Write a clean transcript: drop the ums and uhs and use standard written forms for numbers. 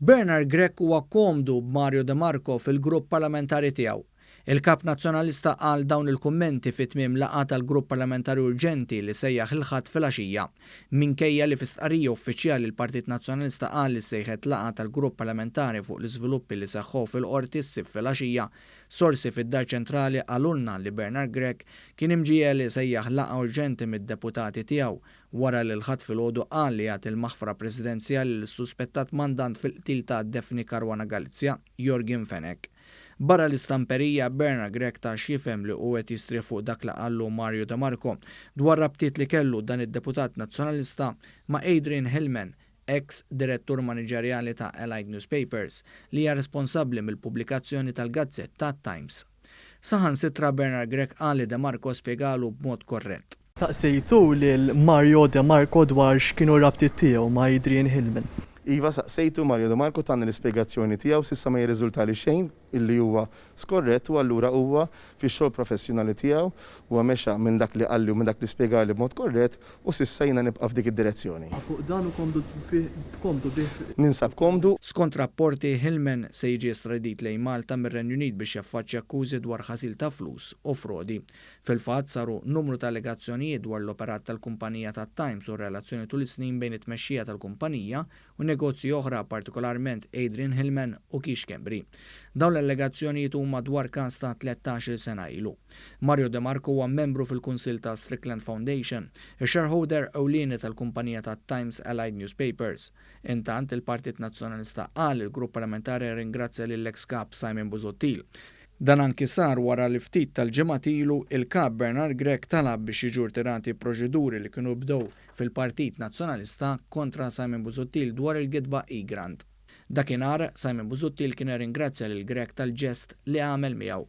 Bernard Grech huwa komdu b'Mario de Marco fil-grupp parlamentari tiegħu. Il-Kap Nazzjonalista qal dawn il-kummenti fi tmiem laqgħa tal-Grupp Parlamentari Urġenti li sejjaħ il-Ħadd filgħaxija. Minkejja li fi stqarrija uffiċjali l-Partit Nazzjonalista qal li ssejħet laqgħa tal-Grupp Parlamentari fuq l-iżviluppi li seħħu fil-Qorti s-Sibt filgħaxija, sorsi fid-Dar Ċentrali qalulna li Bernard Grech kien imġiegħel isejjaħ laqgħa urġenti mid-deputati tiegħu wara li l-Ħadd filgħodu qal li jagħti l-maħfra Presidenzjali lis-suspettat mandant fil-qtil ta' Daphne Caruana Galizia, Yorgen Fenech. Barra l-istamperija, Bernard Grech ta x'jifhem li hu qed jistrieħ fuq dak li qallu Mario De Marco dwar rabtiet li kellu dan id-deputat Nazzjonalista ma' Adrian Hillman, eks direttur maniġerjali ta' Allied Newspapers, li hija responsabbli mill-pubblikazzjoni tal-gazzetta Times. Saħansitra Bernard Grech qal li De Marco spjegalu b'mod korrett. Staqsejtu lil Mario De Marco dwar x'kienu r-rabtiet tiegħu ma' Adrian Hillman. Iva, saqsejtu, Mario De Marco tani l-ispjegazzjoni tiegħu, s'issa ma jirriżultali xejn illi huwa skorrett u allura huwa fix-xogħol professjonali tiegħu, huwa mexa minn dak li qalli u minn dak li spjegali b'mod korrett u s'issa jiena nibqa' f'dik id-direzzjoni. Fuq dan u komdu fih komdu bih. Ninsab komdu. Skont rapporti, Hillman se jiġi estradit lejn Malta mir-Renju Unit biex jaffaċċja akkużi dwar ħasil ta' flus u frodi. Fil-fatt, saru numru ta' allegazzjonijiet dwar l-operat tal-kumpanija tat-Times u r-relazzjoni tul is-snin bejn it-tmexxija tal-kumpanija u negozji oħra, partikolarment Adrian Hillman u Keith Schembri. Dawn l-allegazzjonijiet huma dwar każ ta' 13-il sena ilu. Mario De Marco huwa membru fil-Kunsill ta' Strickland Foundation, ix-shareholder ewlieni tal-kumpanija tat-Times Allied Newspapers. Intant, il-Partit Nazzjonalista qal li l-Grupp Parlamentari rringrazzja lill-eks Kap Simon Busuttil. Dan anki sar wara li ftit tal-ġimgħat ilu il-Kap Bernard Grech talab biex jiġu rtirati proċeduri li kienu bdew fil-Partit Nazzjonalista kontra Simon Busuttil dwar il-gidba Egrant. Dakinhar, Simon Busuttil kien irringrazzja lil Grech tal-ġest li għamel miegħu.